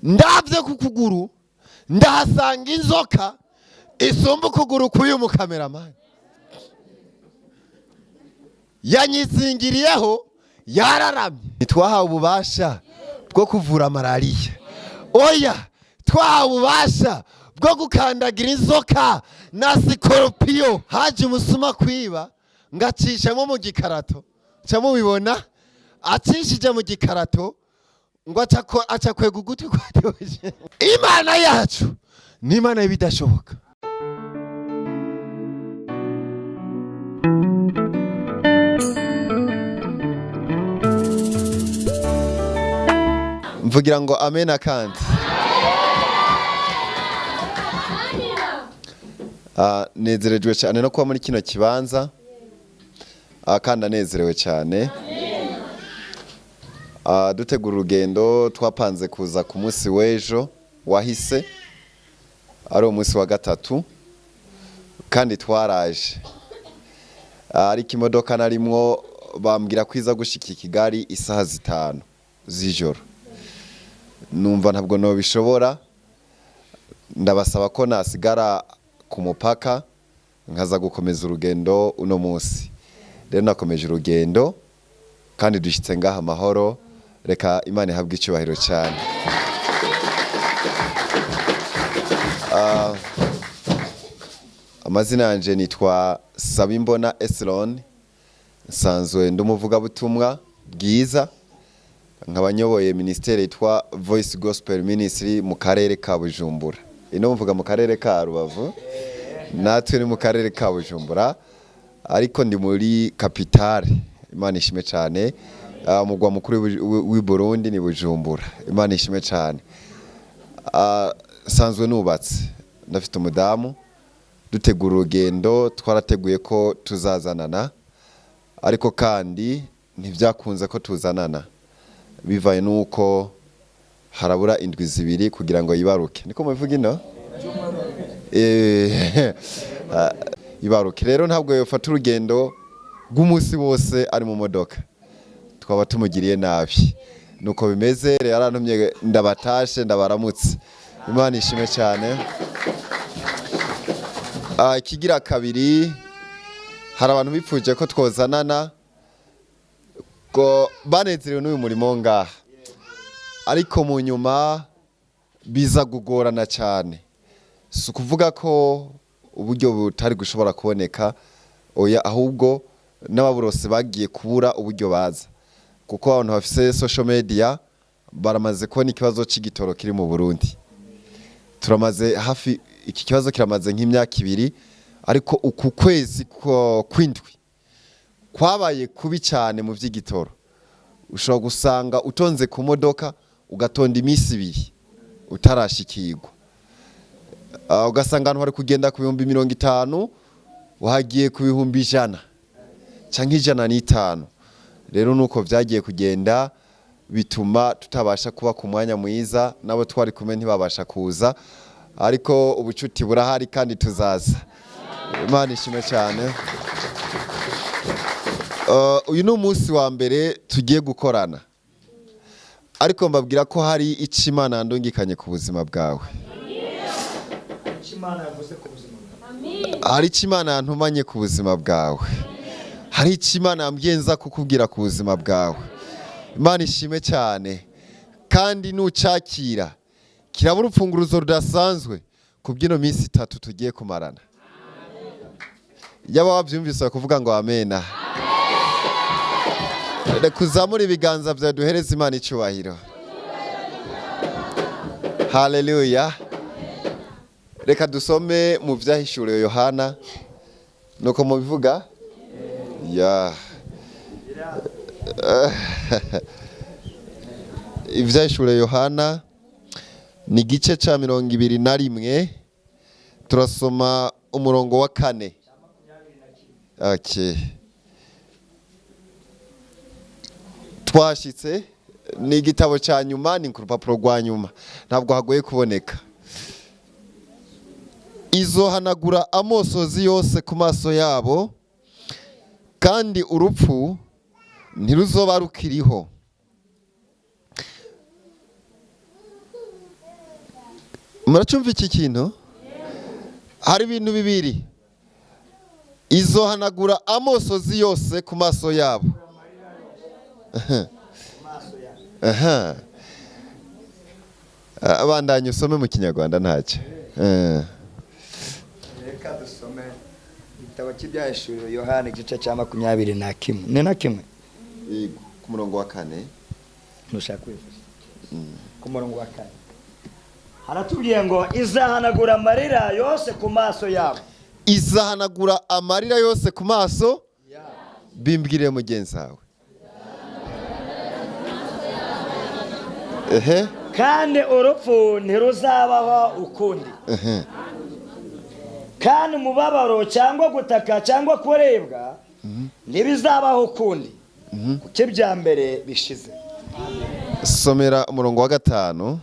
Ndabye ku kuguru, ndahasanga inzoka isumba ukuguru k'uyu mukameramani. Yanyizingiriyeho, yararamye. Ntitwahawe ububasha bwo kuvura malariya, oya, twahawe ububasha bwo gukandagira inzoka na sikoropiyo. Haje umusuma kwiba, ngacishamo mu gikarato, nca mubibona acishije mu gikarato ngo aca kwega ugutwi kwa Theogene. Imana yacu ni Imana y'ibidashoboka. Mvugira ngo amena. Kandi nezerejwe cyane no kuba muri kino kibanza, kandi anezerewe cyane. Dutegura urugendo, twapanze kuza ku munsi w'ejo wahise, ari umunsi wa gatatu, kandi twaraje. Ariko imodoka narimwo bambwira ko iza gushika i Kigali isaha 5 z'ijoro. Numva ntabwo nobishobora, ndabasaba ko nasigara ku mupaka nkaza gukomeza urugendo uno munsi. Rero nakomeje urugendo kandi dushyitse ngaha amahoro. Reka Imana ihabwe icyubahiro cyane. Amazina yanjye nitwa Sabimbona Esron, nsanzwe ndi umuvugabutumwa bwiza, nkaba nyoboye minisiteri yitwa Voice Gospel Ministry mu karere ka Bujumbura. Ino mvuga mu karere ka Rubavu, natwe ni mu karere ka Bujumbura, ariko ndi muri kapitale. Imana ishime cyane. Umugwa mukuru w'i Burundi ni Bujumbura. Imana ishime cyane. Nsanzwe nubatse, ndafite umudamu. Dutegura urugendo, twarateguye ko tuzazanana, ariko kandi ntibyakunze ko tuzanana, bivaye n'uko harabura indwi 2 kugira ngo yibaruke. Niko mubivuga ino? Ibaruke. Rero ntabwo yofata urugendo rw'umunsi wose ari mu modoka, twaba tumugiriye nabi. Nuko bimeze rero, yarantumye ndabatashe, ndabaramutse. Imana ishime cyane. Ikigira kabiri, hari abantu bipfuje ko twozanana, ko banezerewe n'uyu murimo ngaha, ariko mu nyuma biza kugorana cyane. Si ukuvuga ko uburyo butari gushobora kuboneka, oya, ahubwo n'ababurose bagiye kubura uburyo baza, kuko abantu bafise social media baramaze kubona ikibazo c'igitoro kiri mu Burundi. Turamaze hafi, iki kibazo kiramaze nk'imyaka 2, ariko uku kwezi kw'indwi kwabaye kubi cyane mu vy'igitoro. Ushobora gusanga utonze ku modoka, ugatonda iminsi 2 utarashikirwa. Ugasanga ahantu hari kugenda ku 50,000, wahagiye ku 100,000 canke 105. Rero nuko vyagiye kugenda, bituma tutabasha kuba ku mwanya mwiza, nabo twari kumwe ntibabasha kuza, ariko ubucuti burahari kandi tuzaza. Imana ishimwe cyane. Uyu ni umunsi wa mbere tugiye gukorana, ariko mbabwira ko hari icyo Imana yandungikanye ku buzima bwawe. Icyo Imana yavuze ku buzima bwawe. Hari icyo Imana yantumanye ku buzima bwawe, hari icyo Imana yambwiye nza kukubwira ku buzima bwawe. Imana ishime cyane. Kandi nucakira, kiraba urupfunguruzo rudasanzwe ku bw'ino minsi 3 tugiye kumarana. Yaba wabyumvise kuvuga ngo amena. Reka uzamure ibiganza byawe, duhereze Imana icyubahiro. Haleluya. Reka dusome mu vyahishuriwe Yohana. Nuko mubivuga ya ivyahishuriwe Yohana ni igice ca 21, turasoma umurongo wa 4. Okay. Twashitse, ni igitabo ca nyuma, ni ku rupapuro rwa nyuma, ntabwo hagoye kuboneka. Izohanagura amosozi yose ku maso yabo, kandi urupfu ntiruzoba rukiriho. Muracumva iki kintu? Hari ibintu bibiri: izohanagura amosozi yose ku maso yabo. Aha. Abandanya usome mu Kinyarwanda ntacyo. Reka dusome igitabo cy'Ibyahishuriwe Yohani, igice cya 21, ni na kimwe. Yego, ku murongo wa 4. Ntushaka kwifasha. Ku murongo wa 4 haratubwiye ngo: "Izahanagura amarira yose ku maso yabo." Izahanagura amarira yose ku maso. Bimbwire mugenzi wawe. Ehe. "Kandi urupfu ntiruzabaho ukundi, kandi umubabaro cyangwa gutaka cyangwa kuribwa ntibizabaho ukundi, kuko ibya mbere bishize." Somera umurongo wa 5.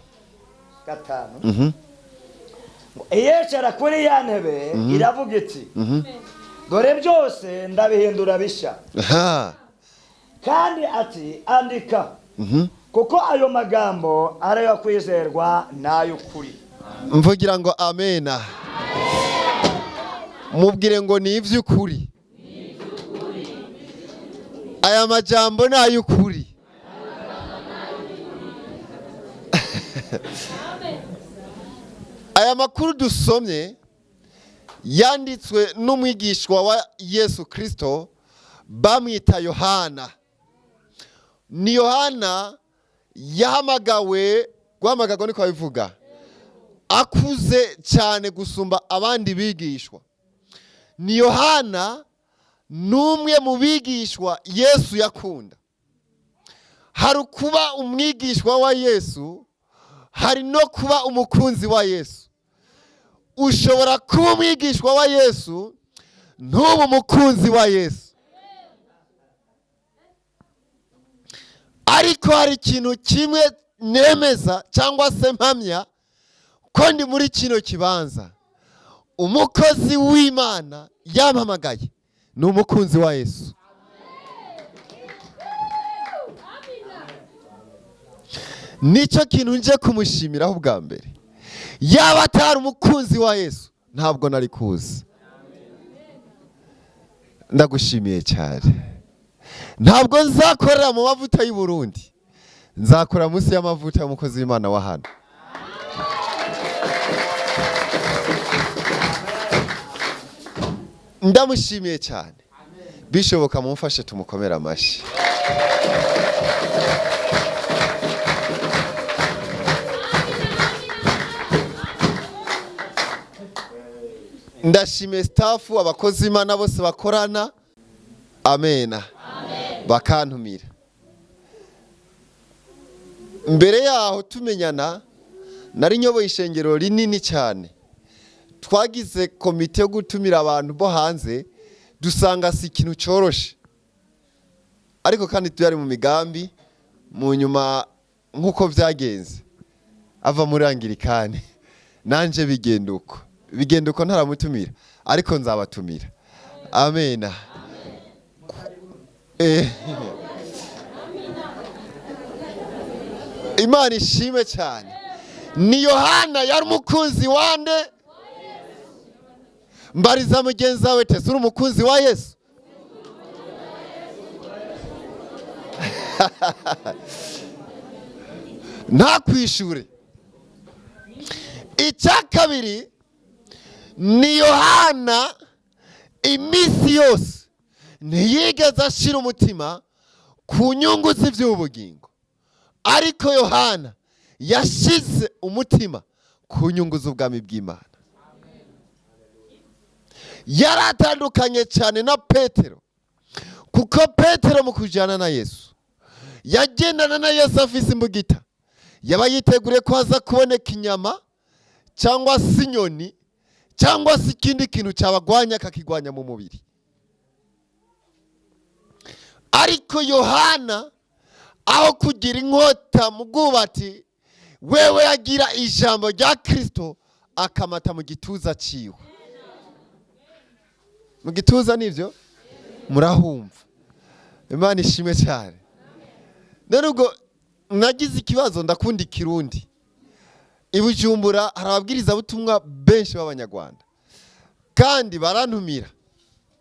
5. Ngo: "Iyicara kuri ya ntebe iravuga iti: 'Dore byose ndabihindura bishya.' Kandi ati: 'Andika, kuko ayo magambo ari ayo kwizerwa n'ay'ukuri.'" Mvugira ngo amena. Mubwire ngo ni iby'ukuri. Aya majambo ni ay'ukuri. Aya makuru dusomye yanditswe n'umwigishwa wa Yesu Kristo bamwita Yohana. Ni Yohana yahamagawe, guhamagarwa niko babivuga, akuze cyane gusumba abandi bigishwa. Ni Yohana n'umwe mu bigishwa Yesu yakunda. Hari kuba umwigishwa wa Yesu, hari no kuba umukunzi wa Yesu. Ushobora kuba umwigishwa wa Yesu ntube umukunzi wa Yesu. Ariko hari ikintu kimwe nemeza cyangwa se mpamya ko ndi muri kino kibanza: umukozi w'Imana yampamagaye ni umukunzi wa Yesu. Nicyo kintu nje kumushimiraho ubwa mbere. Yaba atari umukunzi wa Yesu ntabwo nari kuza. Ndagushimiye cyane. Ntabwo nzakorera mu mavuta y'u Burundi, nzakora munsi y'amavuta y'umukozi w'Imana wa hano. Ndamushimiye cyane. Bishoboka mumfashe tumukomere amashyi. Ndashimiye staff, abakozi b'Imana bose bakorana. Amena. Bakantumira. Mbere yaho tumenyana nari nyoboye ishengero rinini cyane. Twagize komite yo gutumira abantu bo hanze, dusanga si ikintu cyoroshe. Ariko kandi tuyari mu migambi, mu nyuma nk'uko byagenze ava muri Anglikane, nanje bigenda uko. Bigenda uko ntaramutumira, ariko nzabatumira. Amena. Imana ishime cyane. Ni Yohana yari umukunzi wande? Mbariza mugenzi wawe tese uri umukunzi wa Yesu? Ntakwishure. Icya kabiri ni Yohana iminsi yose ntiyigeze ashira umutima ku nyungu z'iby'ubugingo, ariko Yohana yashize umutima ku nyungu z'ubwami bw'Imana. Yaratandukanye cyane na Petero, kuko Petero mu kujyana na Yesu yagendana na Yesu afise imbugita, yaba yiteguriye ko haza kuboneka inyama cyangwa se inyoni cyangwa se ikindi kintu cyabagwanya akakigwanya mu mubiri. Ariko Yohana aho kugira inkota mu bwubati, wewe yagira ijambo rya Kristo akamata mu gituza ciwe. Mu gituza nivyo murahumva. Imana ishimwe cyane. None ubwo nagize ikibazo, ndakunda Ikirundi. I Bujumbura hari ababwirizabutumwa benshi b'Abanyarwanda, kandi barantumira,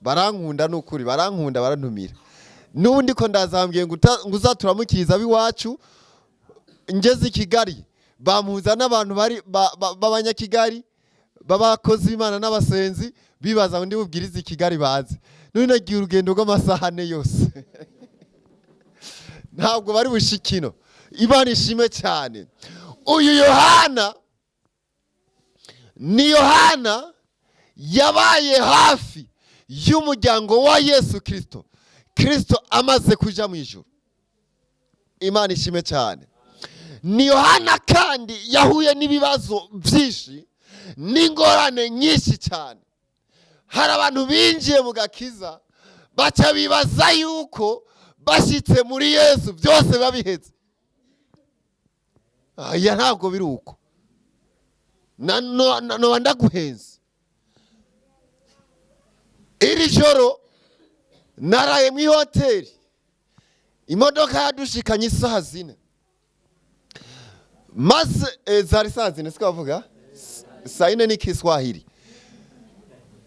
barankunda, n'ukuri barankunda, barantumira. N'ubundi ko ndazambwiye ngo ngo uzaturamukiriza ab'iwacu. Ngeze i Kigali bampuza n'abantu bari b'Abanyakigali, b'abakozi b'Imana n'abasenzi, bibaza ngo ndi bubwirize i Kigali baze. None nagiye urugendo rw'amasaha 4 yose, ntabwo bari bushikino. Imana ishime cyane. Uyu Yohana ni Yohana yabaye hafi y'umuryango wa Yesu Kristo, Kristo amaze kuja mu ijuru. Imana ishime cyane. Ni Yohana kandi yahuye n'ibibazo byinshi n'ingorane nyinshi cyane. Hari abantu binjiye mu gakiza baca bibaza yuko bashyitse muri Yesu byose biba biheze. Aya ntabwo biri uko. Noba ndaguhenze. Iri joro naraye mu ihoteli, imodoka yadushikanye isaha 4, maze zari saa 4, siko bavuga saa 4 ni Kiswahili.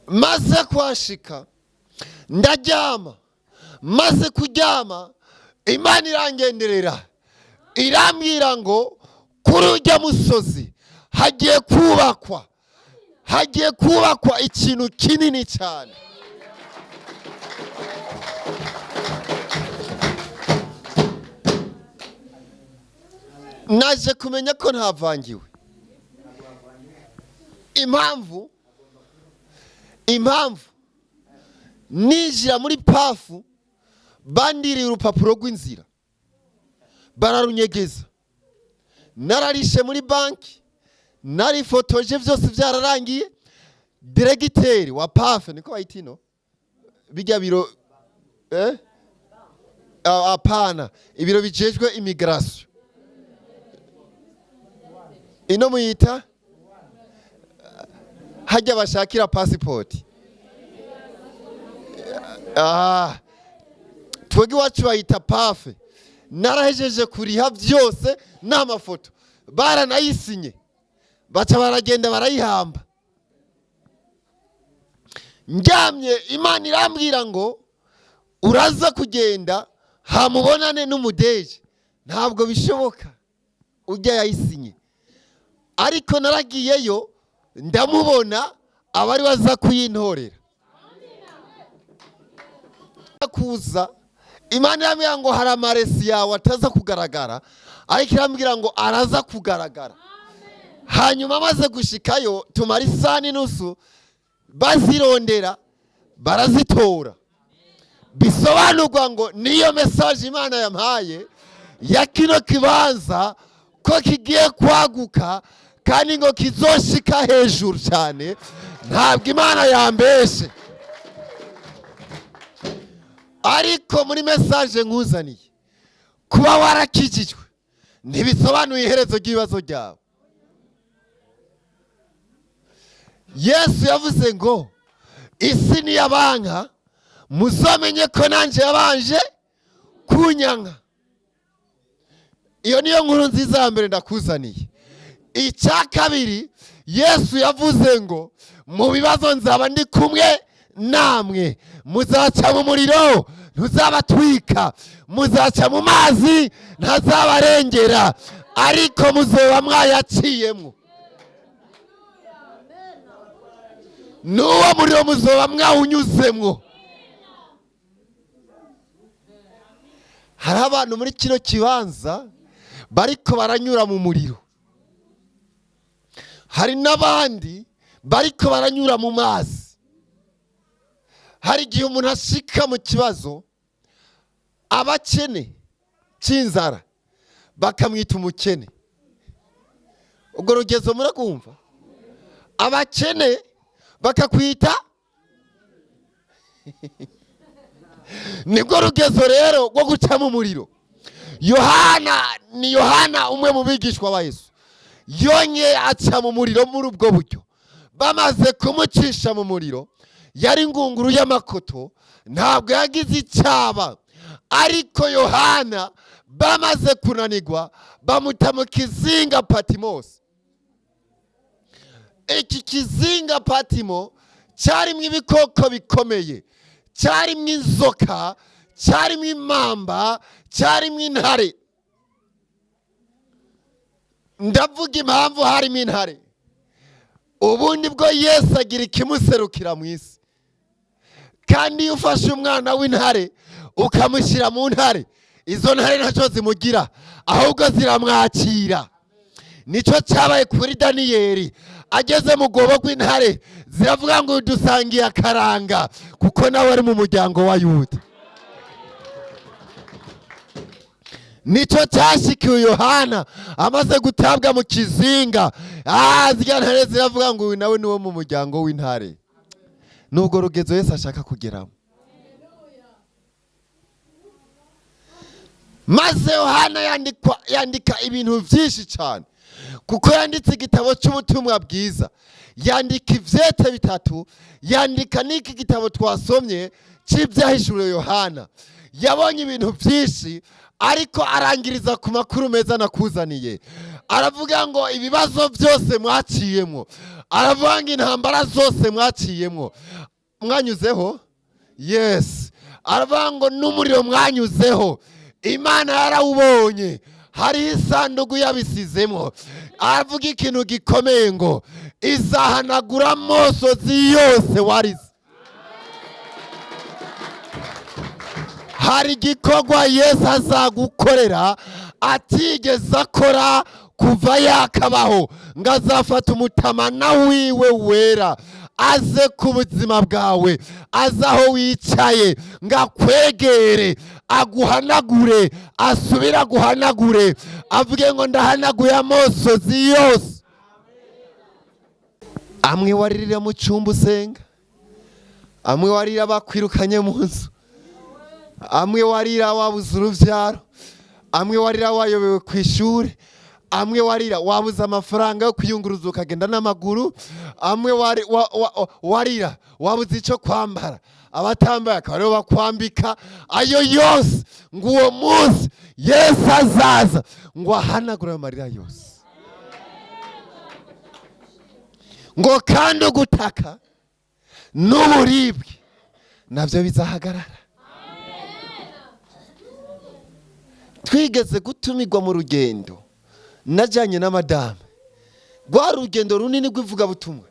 Maze kwashika ndaryama, maze kuryama Imana irangenderera, irambwira ngo kuri ujya musozi hagiye kubakwa ikintu kinini cyane. Naje kumenya ko ntavangiwe. Impamvu ninjira muri PAF bandiriye urupapuro rw'inzira bararunyegeza. Nararishe muri banki, narifotoje, byose byararangiye. Diregiteri wa PAF, niko bayita ino bijya biro, eh? Apana, ibiro bijejwe immigration ino muyita hajya bashakira pasipoti. Twebwe iwacu bayita PAF. Narahejeje kuriha byose n'amafoto, baranayisinye, baca baragenda barayihamba. Ndyamye Imana irambwira ngo uraza kugenda hamubonane n'umudeje. Ntabwo bishoboka, ujya yayisinye. Ariko naragiyeyo ndamubona, abari baza kuyintorera kuza. Imana irambwira ngo hari amaresi yawe ataza kugaragara, ariko irambwira ngo araza kugaragara. Hanyuma amaze gushikayo tumara isaha n'inusu bazirondera, barazitora. Bisobanurwa ngo niyo message Imana yampaye ya kino kibanza, ko kigiye kwaguka kandi ngo kizoshika hejuru cyane. Ntabwo Imana yambeshe. Ariko muri message nkuzaniye, kuba warakijijwe ntibisobanuye iherezo ry'ibibazo byawe. Yesu yavuze ngo isi niyabanka, muzamenye ko nanjye yabanje kunyanka. Iyo niyo nkuru nziza ya mbere ndakuzaniye. Icya kabiri, Yesu yavuze ngo mu bibazo nzaba ndi kumwe namwe, muzaca mu muriro ntuzabatwika, muzaca mu mazi ntazabarengera, ariko muzoba mwayaciyemo. N'uwo muriro muzoba mwawunyuzemwo. Hari abantu muri kino kibanza bariko baranyura mu muriro, hari n'abandi bariko baranyura mu mazi. Hari igihe umuntu ashika mu kibazo, abakene cy'inzara bakamwita umukene. Ubwo rugezo muragumva, abakene bakakwita, nibwo rugezo rero rwo guca mu muriro. Yohana ni Yohana umwe mu bigishwa ba Yesu, yongeye aca mu muriro muri ubwo buryo. Bamaze kumucisha mu muriro, yari ingunguru y'amakoto, ntabwo yagize icyaba. Ariko Yohana bamaze kunanirwa bamuta mu kizinga Patimosi. Iki kizinga Patimo cyarimo ibikoko bikomeye, cyarimo inzoka, cyarimo imamba, cyarimo intare. Ndavuga impamvu harimo intare. Ubundi bwo Yesu agira ikimuserukira mu isi, kandi iyo ufashe umwana w'intare ukamushyira mu ntare, izo ntare ntacyo zimugira, ahubwo ziramwakira. Nicyo cyabaye kuri Daniyeli ageze mu rwobo rw'intare, ziravuga ngo dusangiye akaranga, kuko nawe ari mu muryango wa Yuda. Nicyo cyashyikiwe Yohana amaze gutabwa mu kizinga. Ziriya ntare ziravuga ngo uyu nawe ni uwo mu muryango w'intare. Nubwo rugezo Yesu ashaka kugeramo. Maze Yohana yandika ibintu byinshi cyane, kuko yanditse igitabo cy'ubutumwa bwiza, yandika ibyete bitatu, yandika n'iki gitabo twasomye cy'ibyahishuriwe Yohana. Yabonye ibintu byinshi, ariko arangiriza ku makuru meza nakuzaniye. Aravuga ngo ibibazo byose mwaciyemo, aravuga ngo intambara zose mwaciyemo, mwanyuzeho, yes. Aravuga ngo n'umuriro mwanyuzeho, Imana yarawubonye, hariho isanduku yabisizemo. Aravuga ikintu gikomeye ngo izahanagura amosozi yose warize. Hari igikorwa Yesu azagukorera atigeze akora kuva yakabaho, ngo azafata umutamana wiwe wera aze ku buzima bwawe, aze aho wicaye, ngo akwegere, aguhanagure, asubire aguhanagure, avuge ngo ndahanaguye amosozi yose. Amwe waririra mu cyumba usenga, amwe warira bakwirukanye mu nzu, amwe warira wabuze urubyaro, amwe warira wayobewe ku ishuri, amwe warira wabuze amafaranga yo kwiyunguruza ukagenda n'amaguru, amwe warira wabuze icyo kwambara, abatambaye akaba aribo bakwambika. Ayo yose ngo uwo munsi Yesu azaza ngo ahanagure ayo marira yose, ngo kandi ugutaka n'uburibwe nabyo bizahagarara. Twigeze gutumirwa mu rugendo najyanye na madame, rwa rugendo runini rw'ivugabutumwa.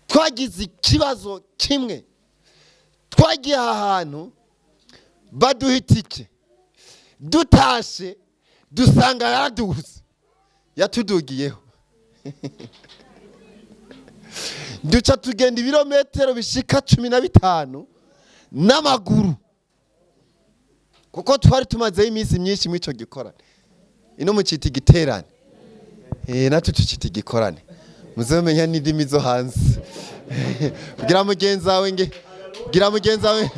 Twagize ikibazo kimwe, twagiye ahantu baduha itike, dutashe dusanga yaraduze, yatudugiyeho. Duca tugenda ibirometero bishika 15 n'amaguru, kuko twari tumazeho iminsi myinshi muri icyo gikorane. Ino mucita igiterane, natwe tucita igikorane, muzomenya n'indimi zo hanze. Bwira mugenzi wawe nge, bwira mugenzi wawe.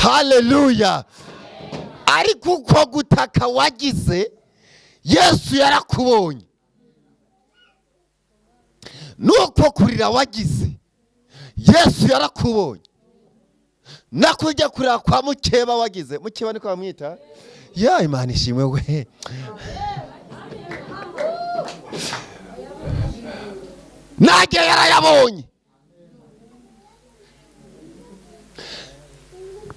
Haleluya. Ariko uko gutaka wagize, Yesu yarakubonye. Nuko kurira wagize, Yesu yarakubonye. Nakujya kurira kwa mukeba wagize, mukeba niko bamwita, ya Imana ishimwe we. Najye yarayabonye.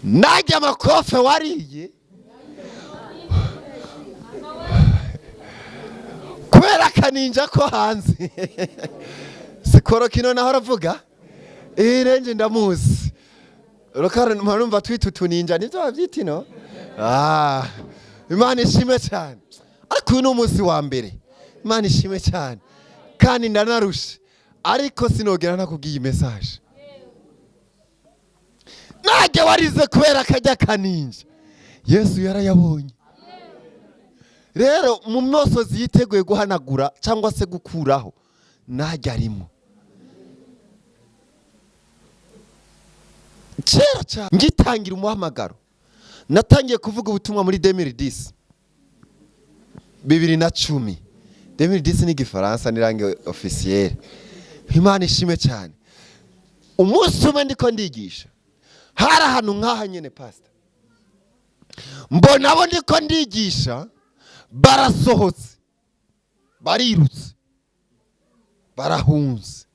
Najye amakofe wariye kubera kaninja ko hanze. Sikoro kino naho aravuga, irenje ndamuzi. Rokara murumva twita utuninja nivyo bavyita ino. Imana ishimwe cyane. Ariko uyu ni umunsi wa mbere. Imana ishimwe cyane. Kandi ndanarushe, ariko sinogera nakubwiye message. Najye warize kubera kajya kaninja, Yesu yarayabonye. Rero mu mosozi yiteguye guhanagura cyangwa se gukuraho, najya arimo. Kera cyane ngitangira umuhamagaro, natangiye kuvuga ubutumwa muri 2010. 2010. 2010 ni igifaransa, ni langue officielle. Imana ishimwe cyane. Umunsi umwe ndiko ndigisha, hari ahantu nk'aha nyene pastor, mbona abo ndiko ndigisha Barasohotse, barirutse, barahunze.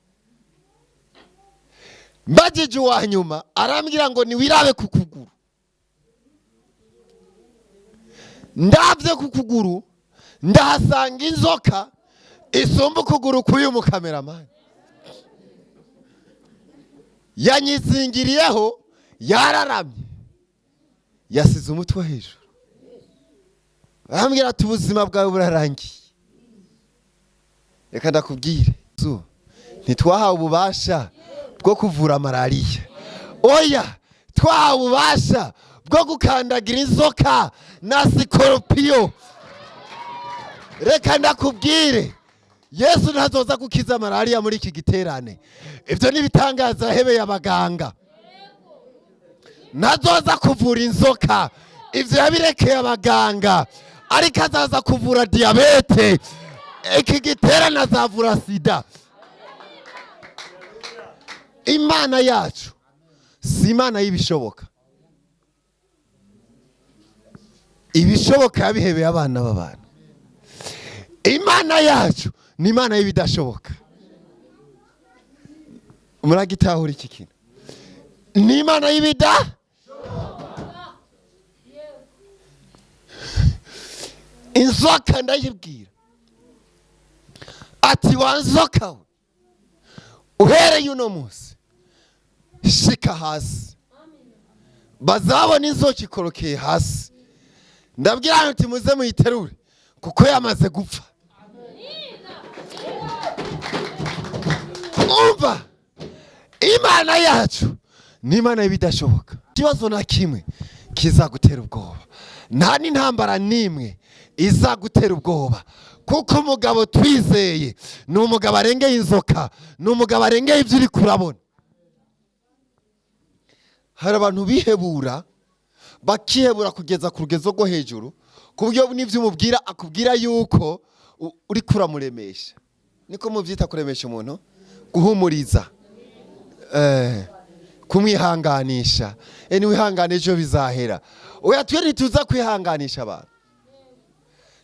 Mbagije uwa nyuma, arambwira ngo niwirabe ku kuguru. Ndabye ku kuguru, ndahasanga inzoka isumba ukuguru k'uyu mukameramani. Yanyizingiriyeho, yararamye, yasize umutwe hejuru. Arambwira ati: "Ubuzima bwawe burarangiye." Reka ndakubwire, ntitwahawe ububasha bwo kuvura malariya, oya, twahawe ububasha bwo gukandagira inzoka na sikoropiyo. Reka ndakubwire, Yesu ntazoza gukiza malariya muri iki giterane. Ibyo ni ibitangaza yahebeye abaganga. Ntazoza kuvura inzoka, ibyo yabirekeye abaganga, ariko azaza kuvura diyabete. Iki giterane azavura sida. Imana yacu si Imana y'ibishoboka. Ibishoboka yabihebeye abana b'abantu. Imana yacu ni Imana y'ibidashoboka. Muragitahura iki kintu? Ni Imana y'ibida. Inzoka ndayibwira ati: "Wa nzoka we, uhereye uno munsi shika hasi." Bazabona inzoka ikorokeye hasi. Ndabwira nti: "Muze muyiterure kuko yamaze gupfa." Umva, Imana yacu ni Imana y'ibidashoboka. Ikibazo na kimwe kizagutera ubwoba, nta n'intambara n'imwe izagutera ubwoba, kuko umugabo twizeye ni umugabo arengeye inzoka, ni umugabo arengeye ibyo uri kurabona. Hari abantu bihebura, bakihebura kugeza ku rugezo rwo hejuru, ku buryo n'ibyo umubwira akubwira yuko uri kuramuremesha. Niko mubyita, kuremesha umuntu, guhumuriza, kumwihanganisha. Niwihangane, ejo bizahera. Oya, twe ntituza kwihanganisha abantu,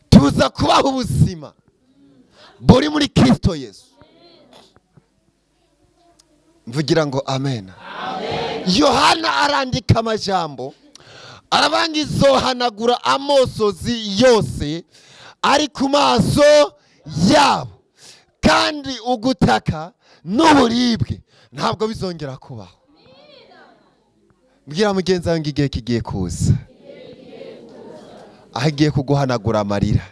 tuza kubaho ubuzima buri muri Kristo Yesu. Mvugira ngo amen. Yohana arandika amajambo, arabanga: "Izohanagura amosozi yose ari ku maso yabo, kandi ugutaka n'uburibwe ntabwo bizongera kubaho." Mbwira mugenzi wawe ngo igihe kigiye kuza aho igiye kuguhanagura amarira.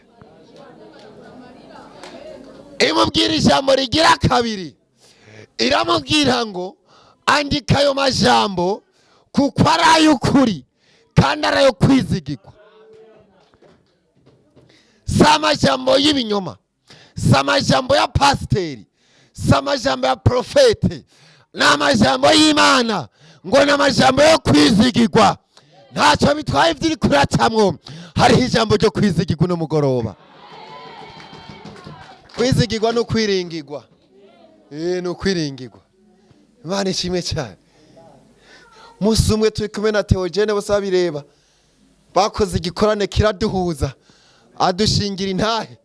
Imubwira ijambo rigira kabiri, iramubwira ngo: "Andika ayo majambo kuko ari ay'ukuri kandi ari ayo kwizigirwa." Si amajambo y'ibinyoma, si amajambo ya pasiteri, si amajambo ya porofete, ni amajambo y'Imana. Ngo ni amajambo yo kwizigirwa. Ntacyo bitwaye ibyo uri kuracamwo, hariho ijambo ryo kwizigirwa uno mugoroba. Kwizigirwa ni ukwiringirwa, ni ukwiringirwa. Imana ishimwe cyane. Umunsi umwe turi kumwe na Theogene, bose babireba, bakoze igikorane kiraduhuza, adushingira intahe.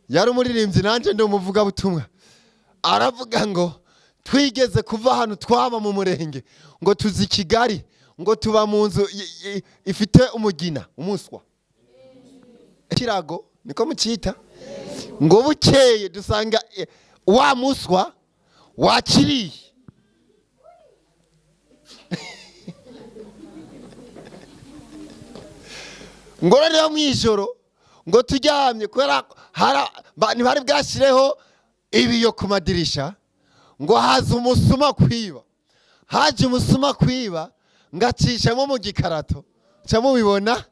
Yari umuririmbyi, nanjye ndi umuvugabutumwa. Aravuga ngo twigeze kuva ahantu twaba mu murenge, ngo tuzi i Kigali, ngo tuba mu nzu ifite umugina, umuswa, ikirago niko mucyita. Ngo bukeye dusanga wa muswa wakiriye. Ngo noneho mu ijoro ngo turyamye, kubera ntibari bwashyireho ibiyo ku madirisha, ngo haza umusuma kwiba. Haje umusuma kwiba, ngo acishamo mu gikarato. Ca mubibona,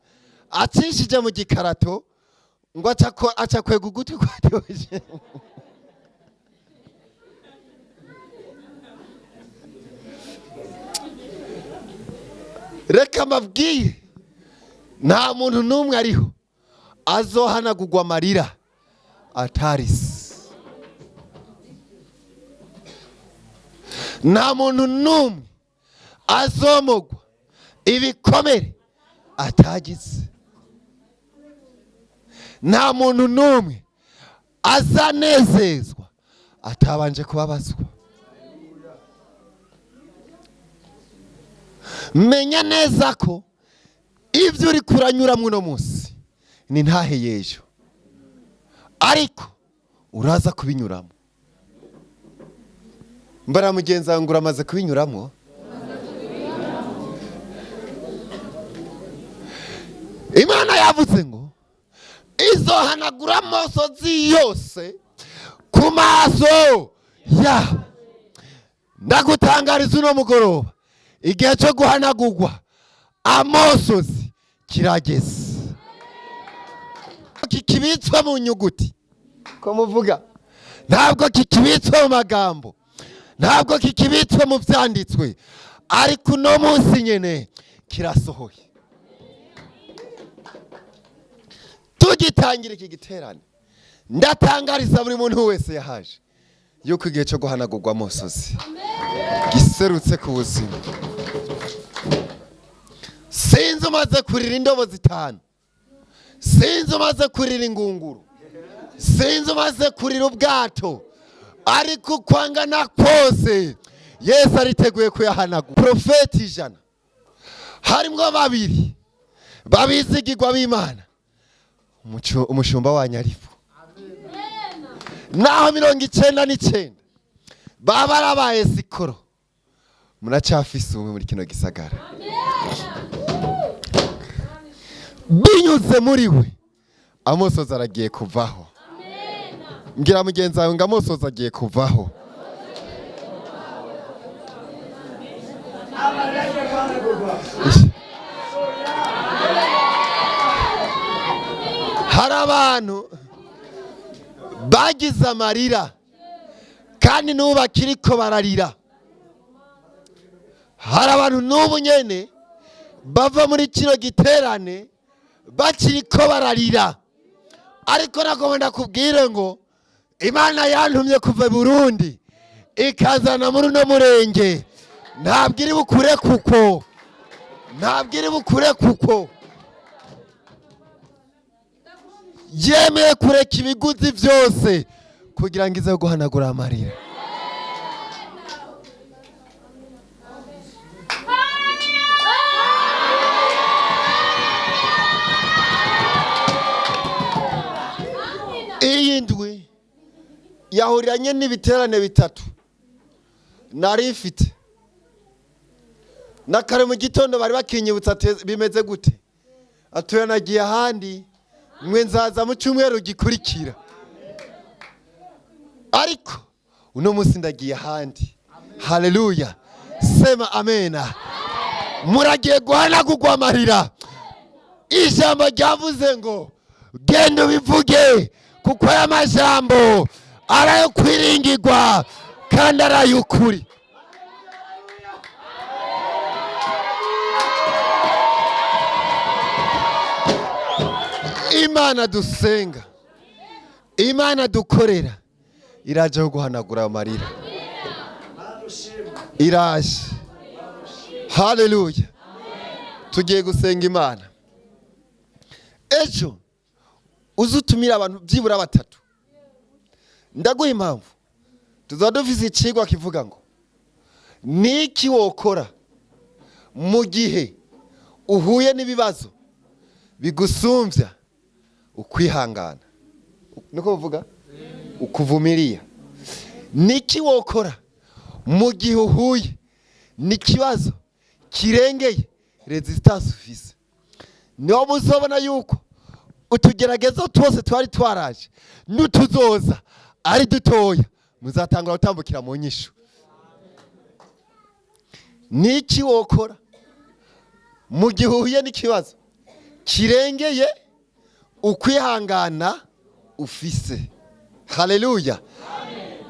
acishije mu gikarato, ngo aca kwega ugutwi kwa Theogene. Reka mbabwire, nta muntu n'umwe ariho azohanagurwa amarira atarisi. Nta muntu n'umwe azomogwa ibikomere atagize. Nta muntu n'umwe azanezezwa atabanje kubabazwa. Menya neza ko ibyo uri kuranyuramo uno munsi ni ntahe y'ejo, ariko uraza kubinyuramo. Mbara mugenzi wawe ngo uramaze kubinyuramo. Imana yavuze ngo izohanagura amosozi yose ku maso yawe. Ndagutangariza uno mugoroba, igihe cyo guhanagurwa amosozi kirageze. Kikibitswe mu nyuguti ko muvuga, ntabwo kikibitswe mu magambo, ntabwo kikibitswe mu byanditswe, ariko uno munsi nyene kirasohoye. Tugitangira iki giterane, ndatangariza buri muntu wese yahaje yuko igihe cyo guhanagurwa amosozi giserutse ku buzima. Sinzi umaze kurira indobo 5, sinzi umaze kurira ingunguru, sinzi umaze kurira ubwato, ariko ukwangana kose Yesu ariteguye kuyahanagura. Profeti 100 harimwo 2 babizigirwa b'Imana, umushumba wanyu aripo. Naho 99 baba barabaye sikoro, muracafise umwe muri kino gisagara. Binyuze muri we amosozi aragiye kuvaho. Ngira mugenzi wawe ngo amosozi agiye kuvaho. Hari abantu bagize amarira kandi n'ubu bakiriko bararira. Hari abantu n'ubu nyene bava muri kino giterane bakiriko bararira, ariko nagomba ndakubwire ngo Imana yantumye kuva Burundi ikazana muri uno murenge, ntabwo iri bukure kuko, ntabwo iri bukure kuko yemeye kureka ibiguzi byose kugira ngo ize guhanagura amarira. Iyi ndwi yahuriranye n'ibiterane 3 nari mfite. Na kare mu gitondo bari bakinyibutsa bimeze gute, atuye nagiye ahandi, mwe nzaza mu cyumweru gikurikira, ariko uno munsi ndagiye ahandi. Haleluya, sema amena. Muragiye guhanagurwa amarira. Ijambo ryavuze ngo genda ubivuge, kuko aya majambo arayo kwiringirwa kandi arayukuri. Imana dusenga, Imana dukorera iraje guhanagura amarira, iraje. Haleluya. Tugiye gusenga Imana. Ejo uzutumira abantu byibura 3. Ndaguha impamvu. Tuzaba dufise icigwa kivuga ngo niki wokora mu gihe uhuye n'ibibazo bigusumbya ukwihangana. Niko uvuga? Ukuvumilia. Niki wokora mu gihe uhuye n'ikibazo kirengeye resistance ufise? Niho muzobona yuko utugeragezo twose twari twaraje n'utuzoza ari dutoya, muzatangura gutambukira mu nyishu. Niki wokora mu gihe uhuye n'ikibazo kirengeye ukwihangana ufise? Haleluya.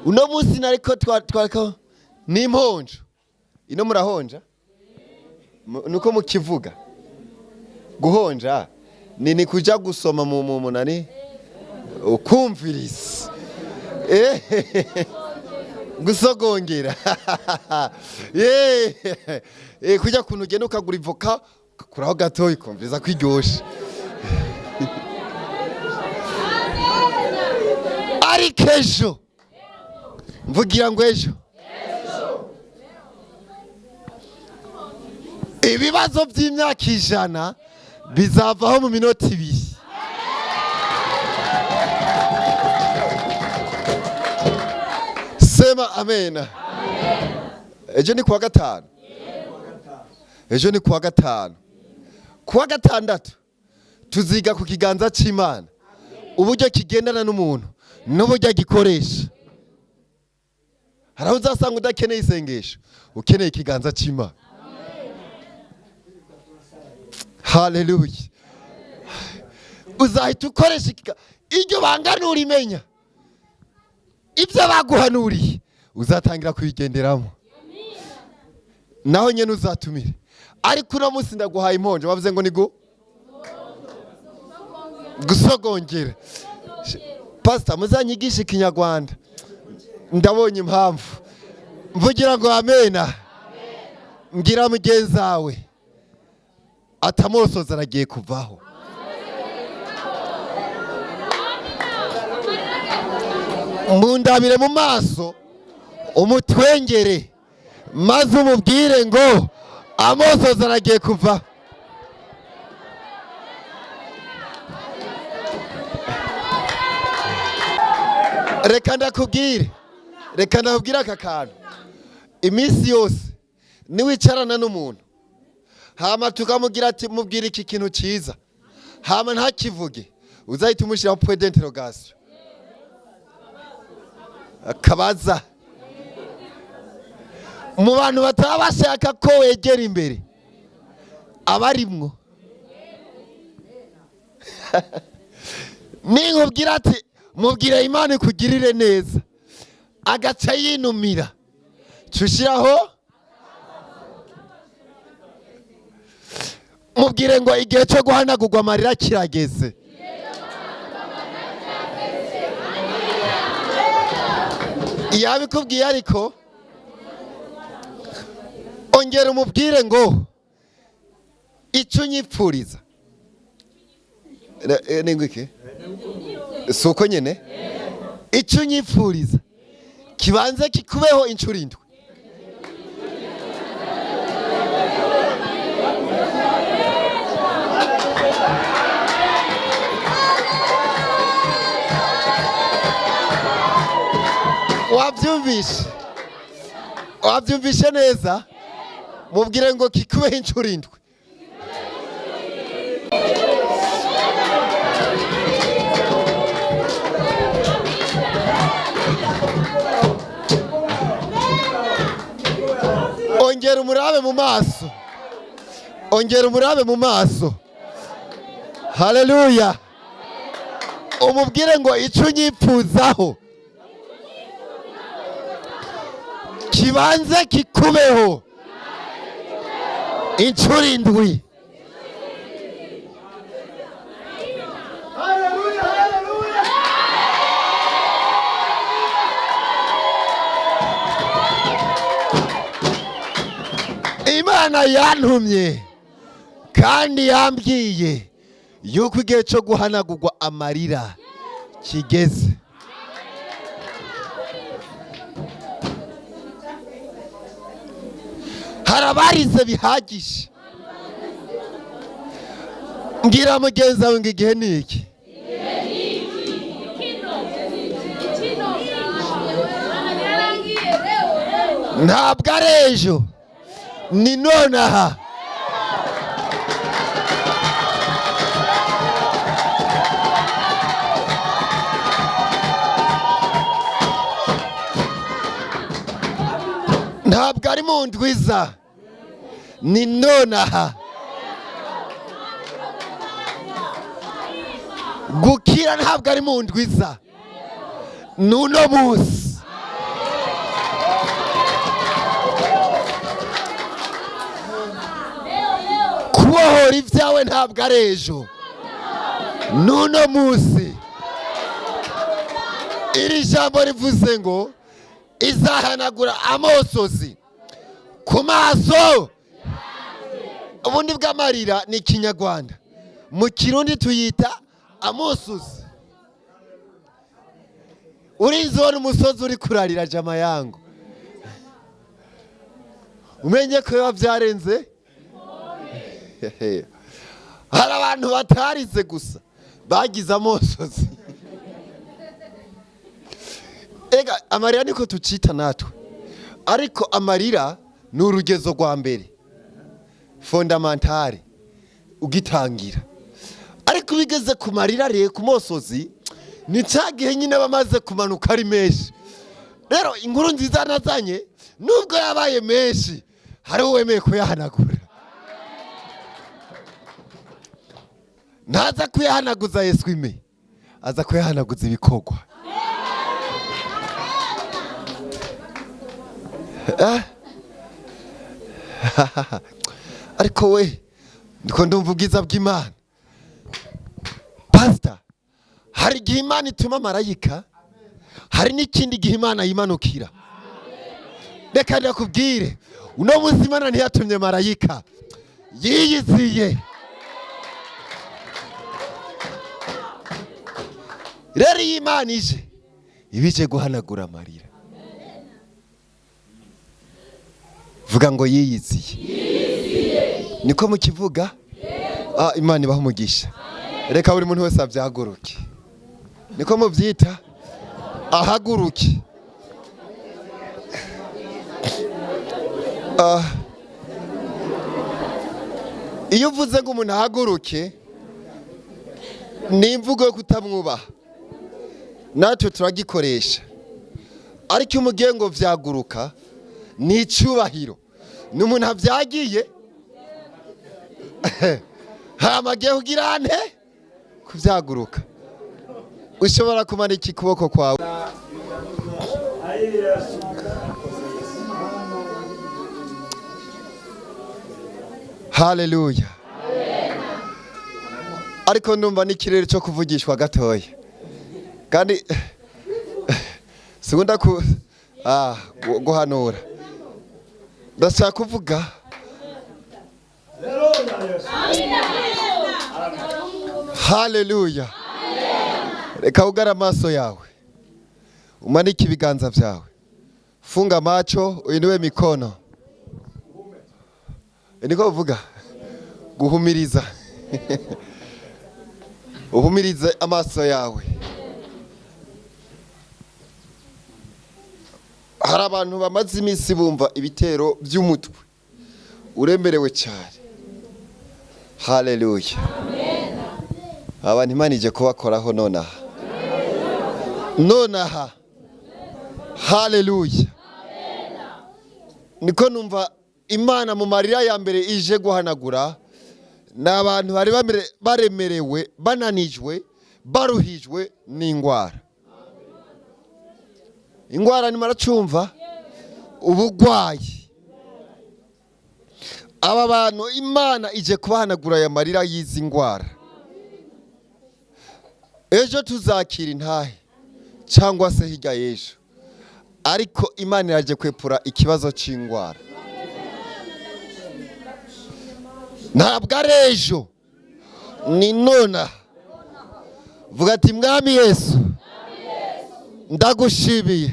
Uno munsi nariko twariko n'imponjo. Ino murahonja? Nuko mukivuga. Guhonja ni kuja gusoma mu munani ukumviriza. Gusogongera. Kujya kuntu ugenda ukagura ivoka ukakuraho gatoya ukumviriza kwiryoshe. Ariko ejo, mvugira ngo ejo, ibibazo by'imyaka 100 bizavaho mu minota 2. Sema amena. Ejo ni kuwa gatanu. Ejo ni kuwa gatanu. Kuwa gatandatu tuziga ku kiganza cy'Imana, uburyo kigendana n'umuntu n'uburyo agikoresha. Hari aho uzasanga udakeneye isengesho, ukeneye ikiganza cy'Imana. Haleluya. Uzahita ukoresha iryo banga nurimenya, ibyo baguhanuriye uzatangira kubigenderamo, naho nyene uzatumire. Ariko uno munsi ndaguhaye imponjo, bavuze ngo ni gusogongera. Pastor, muzanyigishe Ikinyarwanda, ndabonye impamvu. Mvugira ngo amena. Mbwira mugenzi wawe atamosoza aragiye kuvaho. Mundabire mu maso, umutwengere, maze umubwire ngo amosoza aragiye kuva. Reka ndakubwire, reka ndakubwire aka kantu. Iminsi yose niwicarana n'umuntu, hama tukamubwira ati mubwire iki kintu cyiza, hama ntakivuge, uzahita umushyiraho point d'interrogation, akabaza. Mu bantu bataba bashaka ko wegera imbere abarimwo, ninkubwira ati mubwire Imana ikugirire neza, agaca yinumira, cushiraho mubwire ngo igihe cyo guhanagurwa amarira kirageze. Yabikubwiye, ariko ongera umubwire ngo icyo unyipfuriza ni ngwiki, si uko nyine, icyo unyipfuriza kibanze kikubeho inshuro 7. Wabyumvishe? Wabyumvishe neza? Mubwire ngo kikubeho inshuro 7. Ongera umurabe mu maso, ongera umurabe mu maso. Haleluya. Umubwire ngo icyo unyipfuzaho kibanze kikubeho inshuro 7. Imana yantumye kandi yambwiye yuko igihe cyo guhanagurwa amarira kigeze. Hari abarize bihagije. Mbwira mugenzi wawe ngo igihe ni iki. Ntabwo ari ejo, ni nonaha. Ntabwo ari mu ndwiza, ni nonaha. Gukira ntabwo ari mu ndwiza, ni uno munsi. Kubohora ibyawe ntabwo ari ejo, ni uno munsi. Iri jambo rivuze ngo izahanagura amosozi ku maso. Ubundi bw'amarira ni Ikinyarwanda, mu Kirundi tuyita amosozi. Urinze ubona umusozi uri kurarira jama yangu, umenye ko biba byarenze. Hari abantu batarize gusa bagize amosozi. Ega amarira niko tucita natwe, ariko amarira ni urugezo rwa mbere fondamentale ugitangira. Ariko bigeze ku marira rero, ku mosozi, ni cya gihe nyine bamaze kumanuka ari menshi. Rero inkuru nziza nazanye, nubwo yabaye menshi, hari uwemeye kuyahanagura. Ntaza kuyahanaguza Yesu ime, aza kuyahanaguza ibikorwa. Ariko we ndiko ndumva ubwiza bw'Imana. Pastor, hari igihe Imana ituma marayika, hari n'ikindi gihe Imana yimanukira. Reka ndakubwire, uno munsi Imana ntiyatumye marayika, yiyiziye. Rero iyo Imana ije, iba ije guhanagura amarira. Vuga ngo yiyiziye. Niko mukivuga? Imana ibahe umugisha. Reka buri muntu wese avyaguruke. Niko muvyita? Ahaguruke. Iyo uvuze ngo umuntu ahaguruke, ni imvugo yo kutamwubaha. Natwe turagikoresha. Ariko iyo umugiye ngo vyaguruka, ni icubahiro. Ni umuntu avyagiye, hama agiye kugira ante? Kuvyaguruka. Ushobora kumanika ikuboko kwawe. Haleluya. Ariko ndumva n'ikirere cyo kuvugishwa gatoya. Kandi sikunda ku guhanura. Ndashaka kuvuga. Haleluya. Reka ugara amaso yawe, umanike ibiganza byawe, funga macho, uinue mikono. Niko uvuga guhumiriza. Uhumirize amaso yawe. Hari abantu bamaze iminsi bumva ibitero by'umutwe uremerewe cyane. Haleluya. Abantu Imana ije kubakoraho nonaha. Nonaha. Haleluya. Niko numva Imana mu marira ya mbere ije guhanagura ni abantu bari baremerewe, bananijwe, baruhijwe n'ingwara. Ingwara ni maracumva ubugwayi. Aba bantu Imana ije kubahanagura aya marira y'izi ngwara. Ejo tuzakira intahe cyangwa se hirya y'ejo, ariko Imana iraje kwepura ikibazo c'ingwara. Ntabwo ari ejo, ni nona. Vuga ati Mwami Yesu, ndagushimiye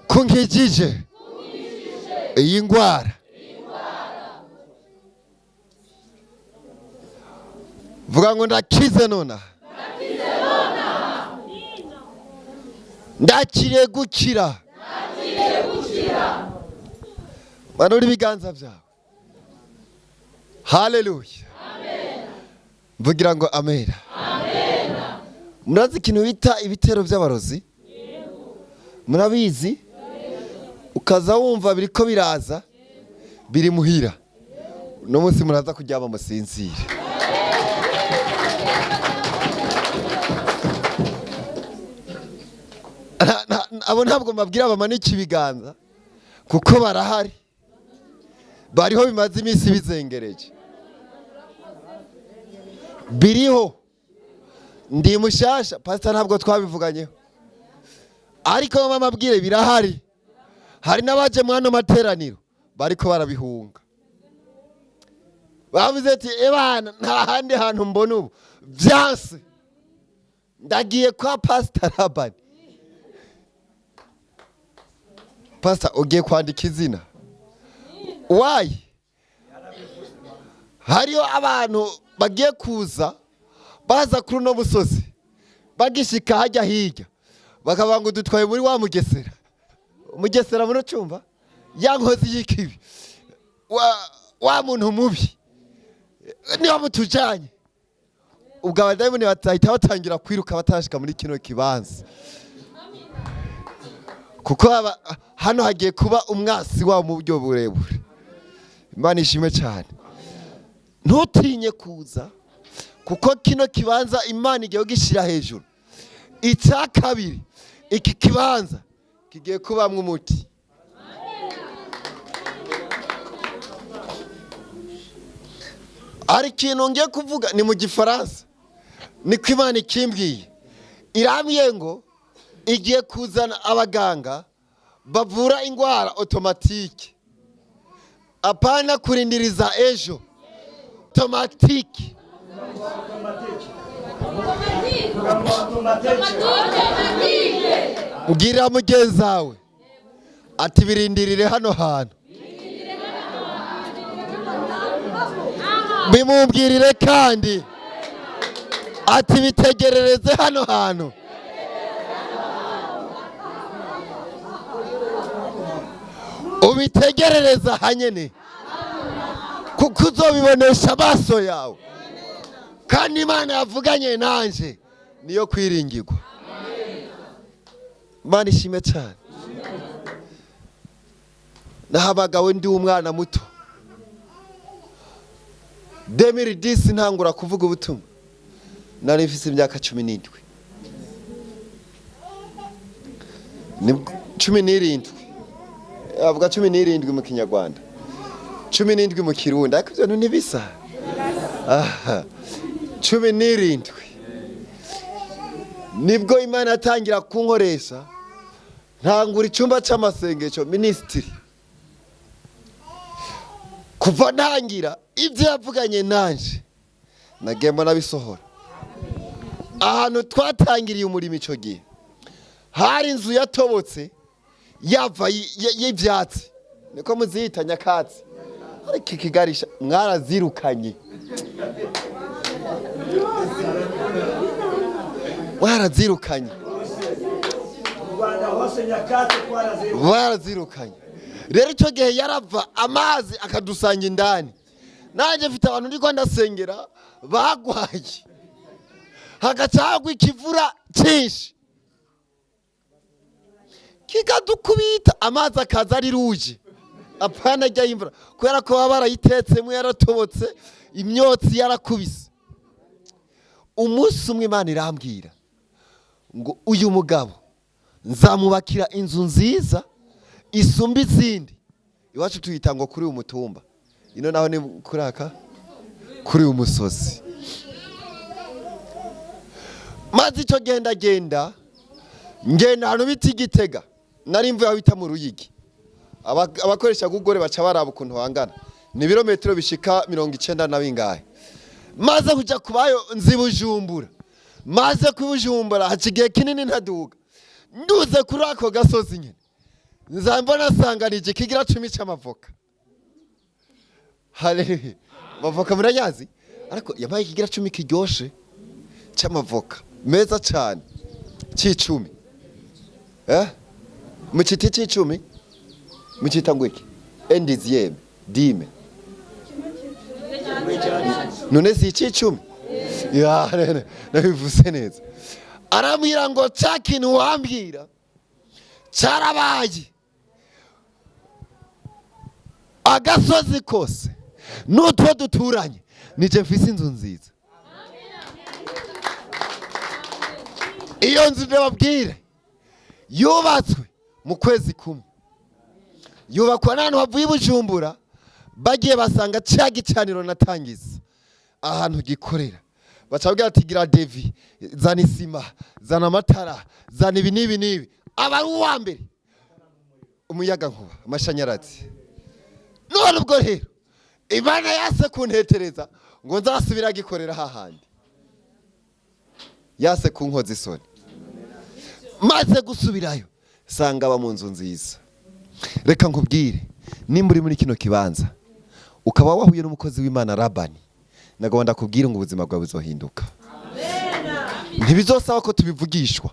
ko nkijije iyi ngwara. Vuga ngo ndakize nona. Ndakiriye gukira. Manura ibiganza byawe. Haleluya. Mvugira ngo amera. Murazi ikintu bita ibitero by'abarozi? Murabizi? Ukaza wumva biriko biraza, biri muhira. No munsi muraza kuryama musinzire. Abo ntabwo mbabwira bamanike ibiganza kuko barahari, bariho bimaze iminsi bizengereje, biriho. Ndi mushasha pastor, ntabwo twabivuganyeho, ariko mama mabwire birahari. Hari n'abaje mu hano materaniro bariko barabihunga, bavuze ati ebana nta handi hantu mbona ubu byanse, ndagiye kwa pastor Rabani. Pastor, ugiye kwandika izina wayi. Hariyo abantu bagiye kuza baza kuri uno musozi, bagishika hajya hirya bakavuga ngo dutwaye muri wa Mugesera. Mugesera muracumva, ya nkozi y'ikibi, wa muntu mubi, niba mutujanye. Ubwo abadayimoni batahita batangira kwiruka batashika muri kino kibanza, kuko hano hagiye kuba umwasi wabo mu buryo burebure. Imana ishimwe cyane. Ntutinye kuza, kuko kino kibanza Imana igiye kugishyira hejuru. Icya kabiri, iki kibanza kigiye kubamwo umuti. Hari ikintu ngiye kuvuga ni mu gifaransa, niko Imana ikimbwiye. Irambwiye ngo igiye kuzana abaganga bavura indwara automatique, apana kurindiriza ejo, automatique. Mbwira mugenzi wawe ati birindirire hano hantu, bimubwirire kandi ati bitegerereze hano hantu. Ubitegerereza hanyene, kuko uzobibonesha amaso yawe. Kandi Imana yavuganye nanje niyo kwiringirwa. Imana ishime cyane. Nahabagawe ndi umwana muto 2010 ntangura kuvuga ubutumwa, nari mfise imyaka 17, ni 17, avuga 17 mu Kinyarwanda, 17 mu Kirundi, ariko ibyo ntibisa. 17 nibwo Imana yatangira kunkoresha, ntangura icyumba cy'amasengesho ministry. Kuva ntangira ibyo yavuganye nanje nagiye mbona bisohora. Ahantu twatangiriye umurimo icyo gihe hari inzu yatobotse yava y'ibyatsi, niko muziyita nyakatsi, ariko ikigarisha mwarazirukanye, mwarazirukanye, barazirukanye. Rero icyo gihe yarava amazi akadusanga indani. Nanjye mfite abantu ndiko ndasengera bagwaye, hagaca hagwa ikivura cyinshi kikadukubita, amazi akaza ari ruje, apana ajya y'imvura, kubera ko baba barayitetsemo yaratobotse, imyotsi yarakubise. Umunsi umwe Imana irambwira ngo uyu mugabo nzamubakira inzu nziza isumba izindi. Iwacu tuyita ngo kuri uyu mutumba, ino naho ni kuraka kuri uyu musozi. Maze icyo genda genda ngenda ahantu bita Igitega, nari mvuye aho bita mu Ruyigi. Abakoresha Google baca baraba ukuntu hangana, ni ibirometero bishika 90 na bingahe. Maze kuja kubayo nzi Bujumbura, maze kubujumbura haca igihe kinini ntaduga, nduze kuri ako gasozi nyene nza mbona sanganije kigira 10 c'amavoka. Haleluya! Amavoka murayazi, ariko yabaye kigira 10 kiryoshe c'amavoka meza cane, c'icumi. Mu giti c'icumi mucita ngo iki? Endiziyeme dime, none si ic'icumi? Ya, nabivuze neza. Arambwira ngo ca kintu wambwira carabaye, agasozi kose n'utwo duturanye nije mfise inzu nziza. Iyo nzu ndababwire yubatswe mu kwezi kumwe, yubakwa n'ahantu havuye i Bujumbura, bagiye basanga cya gicaniro natangiza ahantu gikorera, baca babwira ati gira devi, zana isima, zana amatara, zana ibi n'ibi n'ibi. Aba ari uwa mbere umuyaga nkuba, amashanyarazi. None ubwo rero Imana yase kuntetereza ngo nzasubira gikorera hahandi, yase kunkoza isoni. Maze gusubirayo sanga aba mu nzu nziza. Reka nkubwire, nimba uri muri kino kibanza ukaba wahuye n'umukozi w'Imana Rabani, nagomba ndakubwira ngo ubuzima bwawe buzohinduka. Ntibizosaba ko tubivugishwa,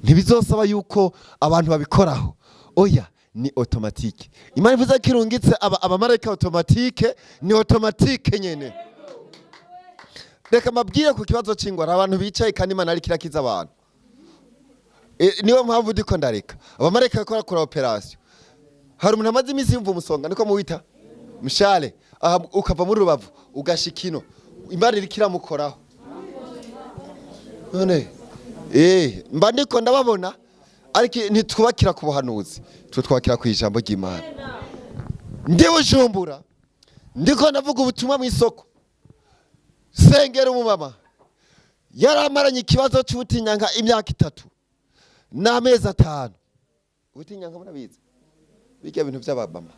ntibizosaba yuko abantu babikoraho, oya, ni automatique. Imana ivuze ko irungitse abamarayika automatique, ni automatique nyene. Reka mabwire ku kibazo c'ingwara, abantu bicaye kandi Imana ariko irakiza abantu. Niyo mpamvu ndiko ndareka abamarayika bariko barakora operation. Hari umuntu amaze iminsi yumva umusonga, niko muwita mshale, aha ukava muri Rubavu ugashika ino, Imana iriko iramukoraho. None mba ndiko ndababona, ariko ntitwubakira ku buhanuzi, twe twakira ku ijambo ry'Imana. Ndi Bujumbura ndiko ndavuga ubutumwa mu isoko, sengera umumama yaramaranye ikibazo c'ubutinyanka imyaka 3 n'amezi 5. Ubutinyanka murabizi, bijya bintu by'abamama,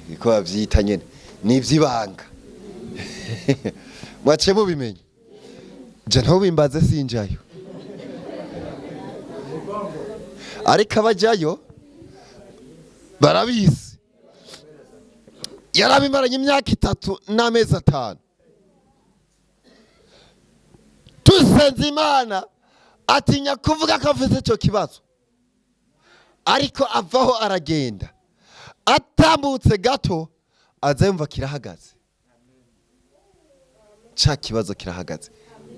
niko bavyita nyene, ni ivy'ibanga. Mwaciye mubimenye, je ntubimbaze sinjayo, ariko abajayo barabizi. Yarabimaranye imyaka 3 n'amezi 5. Tusenze Imana, atinya kuvuga ko afite icyo kibazo, ariko avaho aragenda, atambutse gato aza yumva kirahagaze, ca kibazo kirahagaze.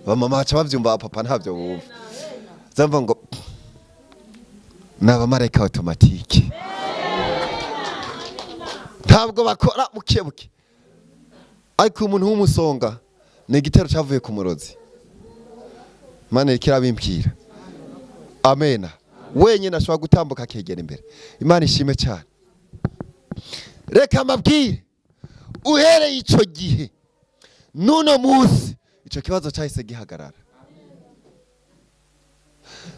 Bamama baca bavyumva, papa ntabyo bumva, zamva ngo n'abamarayika automatique, ntabwo bakora buke buke. Ariko umuntu w'umusonga ni igitero cyavuye ku murozi. Imana iriko irabimbwira. Amena. Wenyine ashobora gutambuka akegera imbere. Imana ishime cyane. Reka mbabwire, uhereye ico gihe n'uno munsi ico kibazo cyahise gihagarara.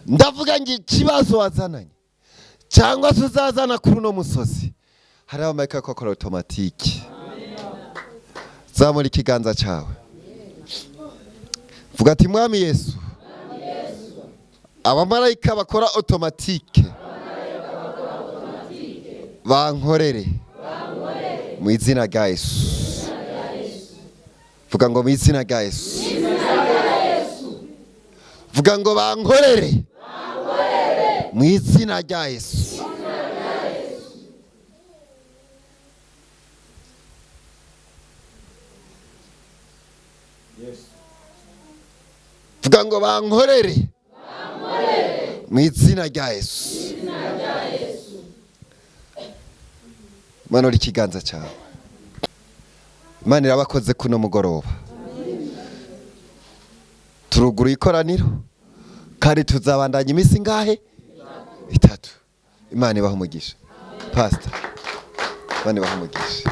Ndavuga ngo ikibazo wazananye cyangwa se uzazana kuri uno musozi, hari abamarayika bariko bakora automatique. Zamura ikiganza cyawe, vuga ati Mwami Yesu, abamarayika bakora automatique bankorere mu izina rya Yesu. Vuga ngo mu izina rya Yesu. Vuga ngo bankorere mu izina rya Yesu. Vuga ngo bankorere mu izina rya Yesu. Manura ikiganza cyawe. Imana irabakoze kuno mugoroba. Turuguruye ikoraniro kandi tuzabandanya iminsi ngahe? 3. Imana ibahe umugisha. Pastor, Imana ibahe umugisha.